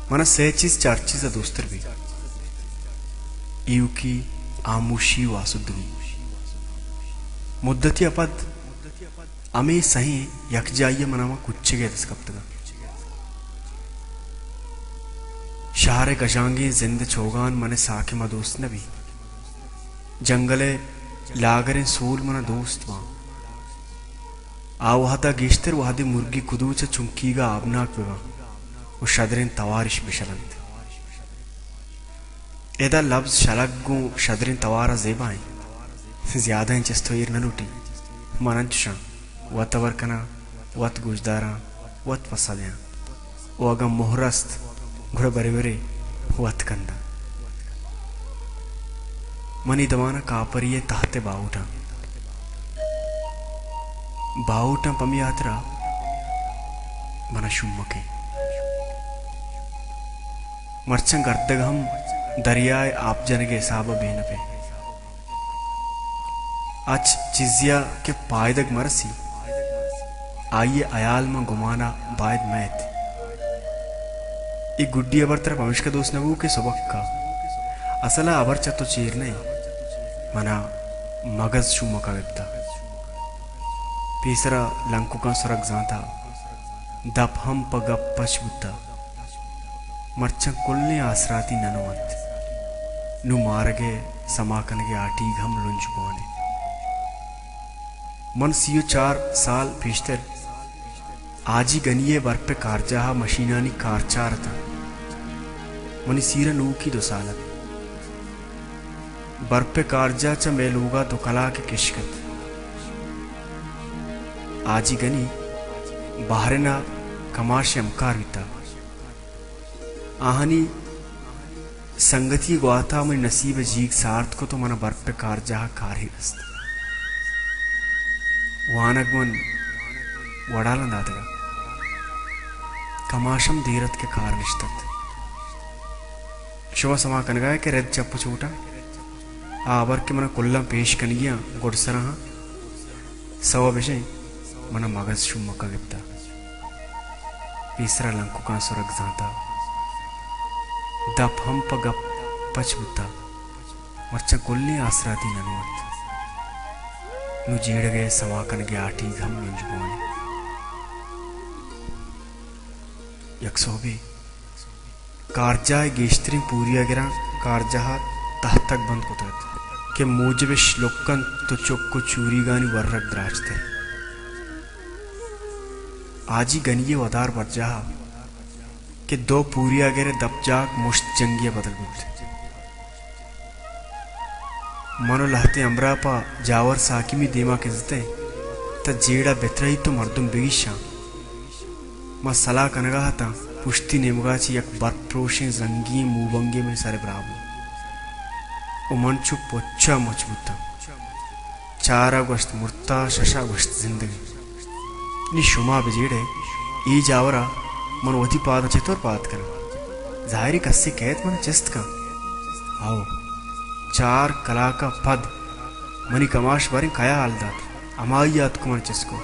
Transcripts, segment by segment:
من ءَ سئے چیز چہ ہر چیز ءَ دوستر بیت۔ ایوکی، ہاموشی و آسودگی۔ مدتی ءَ پد ہمے سہیں یکجائی ءَ من ءَ ماں کچگے ءَ دست کپتگ اَت۔ شہر ءِ گژانگیں زند ءِ چوگان من ءَ ساکم ءَ دوست نہ بیت۔ جنگل ءِ لاگریں سول من ءَ دوست باں۔ آ وہد ءَ گیشتر وہدے مرگی کدو چہ چنکیگ ءَ آبناک بہ باں و شدریں توارش بہ شلنت۔ ادا لبز شلگ گوں شدریں توار ءَ زیبا اِنت۔ زیادہیں چست و ایر نہ لوٹی۔ من انچش آں، وت ہبر کناں، وت گوشداراں، وت پسہ دیاں۔ و اگاں مہر است، گڑا برے برے وت کنداں۔ منی دمان ءَ کاپری ءِ تہت ءِ باہوٹاں۔ باہوٹاں پمی ہاترا من ءَ شومکیں۔ مرچاں گردگ ہم دریا ءِ آپ جنگ ءِ حساب ءَ بینپ اِنت۔ اچ چیزے ءَ کہ پائدگ مرسی، آئی ءِ ہیال ماں گمان ءَ باید مئیت۔ اے گڈی ہبر ترا پمشکا دوست نہ بو کہ سبک ءَ اصل ءَ ہبر چہ تو چیر نہ اِنت۔ من ءَ مگز شومکا گپتا۔ پیسرا لنککاں سرگ زانتا۔ دپ ہم پہ گپ پچ بوتا۔ مرچاں کلیں آسراتی ننو انت۔ نوں مارگ ءِ سما کنگ ءِ ہاٹیگ ہم لنج بوان اِنت۔ من سی و چار سال پیشتر حاجی گنی ءِ برپ ءِ کارجاہ ءَ مشینانی کارچار اتاں۔ منی سیر ءَ نوکی دو سال ات۔ برپ ءِ کارجاہ چہ مئے لوگ ءَ دو کلاک ءِ کشک ات۔ حاجی گنی بحرین ءَ کماش ءِ ہمکار بیتا۔ آہانی سنگتی ءِ گوات ءَ منی نصیب ءِ جیگ سارت کت و من ءَ برپ ءِ کارجاہ ءَ کارے رست۔ وانگ من وڑالاں داتگ ات۔ کماش ہم دیر ات کہ کار نشت ات۔ شما سما کنگ ءَ ئے کہ رد چپ و چوٹاں آ ہبر کہ من ءَ کلاں پیش کنگی آں گڈسراں ہاں۔ سوب اش اِنت، من ءَ مگز شومکا گپتا۔ پیسرا لنککاں سرگ زانتا۔ دپ ہم پہ گپ پچ بوتا۔ مرچاں کلیں آسراتی ننو ات۔ نوں جیڑگ ءِ سما کنگ ءِ ہاٹیگ ہم لنج بوان اِنت۔ یک سہبے کارجاہ ءِ گیشتریں پوریاگراں کارجاہ ءَ تہتگ بند کتگ ات کہ موجب اش لک انت و چک و چوریگانی ورگ دراجتر۔ حاجی گنی ءِ ودار برجاہ ءَ کہ دو پوریاگر ءِ دپ جاک مشت جنگی ءَ بدل بوت۔ من و لہتیں ہمراہ پہ جاور ساکمی دیما کنزتیں، تہ جیڑہ بترہیت و مردم بگیشاں۔ ما سلاہ کنگا اتاں، پشتی نیمگا چہ یک برپ پروشیں زنگی موبنگے منی سر ءَ براہ بوت و من چو پچا مچ بوتاں۔ چارا گوشت مرتا، ششا گوشت زندگیں۔ نی شما بجیڑے، اے جاورا من وتی پاداں چطور پاد کناں؟ ظاہری کسے کئیت من چست کن۔ ہو، چار کلاکا پد منی کماش باریں کیا حال دات، ہمائی اتک من چست کو۔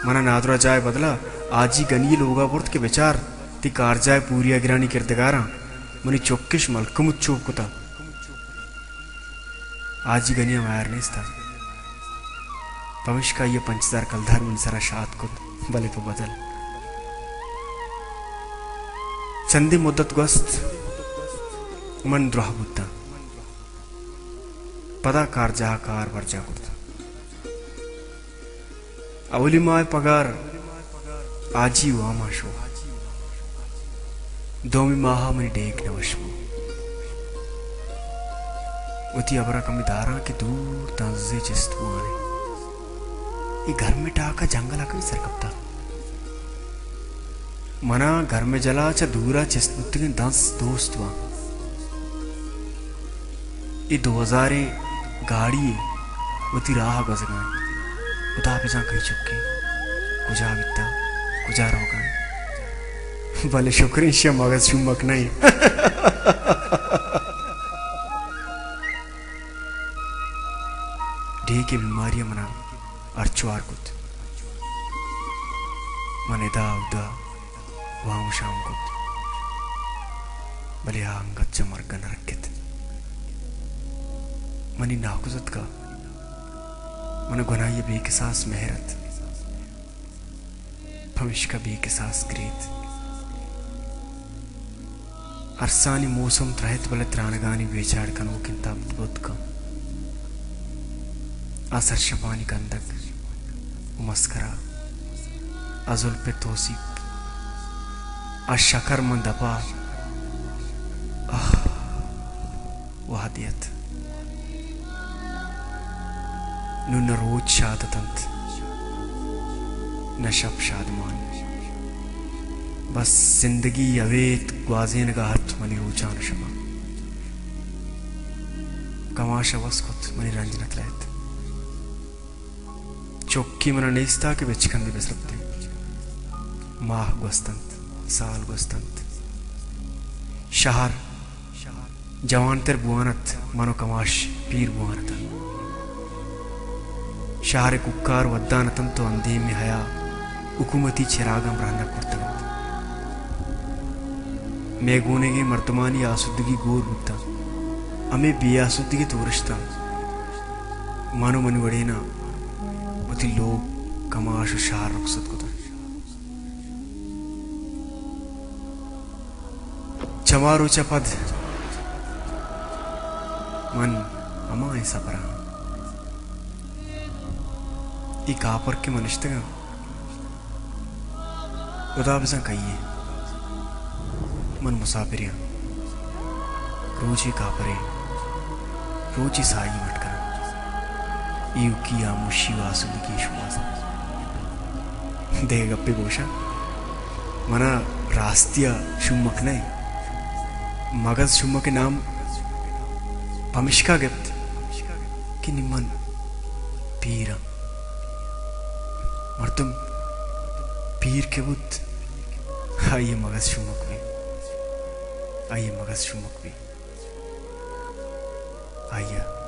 منا نادرا جاہ ءِ بدلا حاجی گنی ءِ لوگا برت کہ بچار، تئی کارجاہ ءِ پوریاگرانی کردگاراں منی چکش ملکموت چوپ کتا۔ حاجی گنی ءَ میار نیست ات، پمیشکا آئی ءَ پنچ ہزار کلدار منی سرا شات کت، بلے پہ بدل۔ چندے مدت گوست، من دراہ بوتاں۔ پدا کارجاہ ءَ کار برجاہ کرت۔ اولی ماہ ءِ پگار حاجی وام ءَ شو۔ دومی ماہ ءَ منی ڈیک نہ وش بو۔ وتی ہبر ءَ کمے داراں کہ دور دنزے چست بوان اِنت۔ اے گرم ءِ ٹاک ءَ جنگل ءَ کئی سر کپتگ؟ منا گرم جلا چہ دورا چست بوتگیں دنز دوست باں۔ اے دو ہزاریں گاڑی وتی راہ گوزگا انت۔ خدا بزان کئی چکے کجا بیتا، کجا روگا انت۔ بلے شکر انت شہ مغز شومک نہ انت۔ ڈیک ءِ بیماری ءَ منا ہرچوار کت۔ من ادا اودا وام و شام کت۔ بلے آ انگت چہ مرگ ءَ نہ رکت۔ منی ناکوزتک ءَ من ءَ گناہی ءِ بے کساس مہر ات، پمیشکا بے کساس گریت۔ ارسانی موسم ترہت، بلے ترانگانی بے چاڑ کنوکیں تب بوت کنت۔ آ سرشپانی کندگ ءُ مسکرا، آ زلپ ءِ توسیپ، آ شکر من دپا، آہ، وہدے ات۔ نوں نہ روچ شات اتنت، نہ شپ شادمان۔ بس زندگی ابید گوازینگ ءَ ات منی روچان ءُ شپاں۔ کماش ءَ وس کت، منی رنج نہ ترہت۔ چکے من ءَ نیست ات کہ بچکندے بہ سرپتیں۔ ماہ گوستنت، سال گوستنت۔ شہر جوانتر بوان ات، من ءُ کماش پیر بوان اتاں۔ شہر ءِ کوکار ودان اتنت ءُ اندیم ءِ حیا حکومتی چراگاں برہنگ کرتگ ات۔ مئے گونیگیں مردمانی آسودگی گور بوتاں۔ ہمے بے آسودگی تورشتاں من ءُ منی وڑیناں وتی لوگ، کماش ءُ شہر رخصت کتاں۔ چما روچ ءَ پد من ہمائیں سپر ءَ آں۔ اے کاپر کہ من نشتگاں، خدا بزاں کئی ایں۔ من مساپرے آں۔ روچے کاپرے، روچے ساہی مٹ کناں۔ ایوکی ہاموشی ءُ آسودگی شما۔ دگہ گپے گوشاں، من ءَ راستی ءَ شومک نہ ایں۔ مگس شومک ءِ نام پمشکا گپت کہ نی من پیر آں۔ مردم پیر کہ بوت، آئی ءَ مگس شومک بی، آئی ءَ مگس شومک بی، آئی ءَ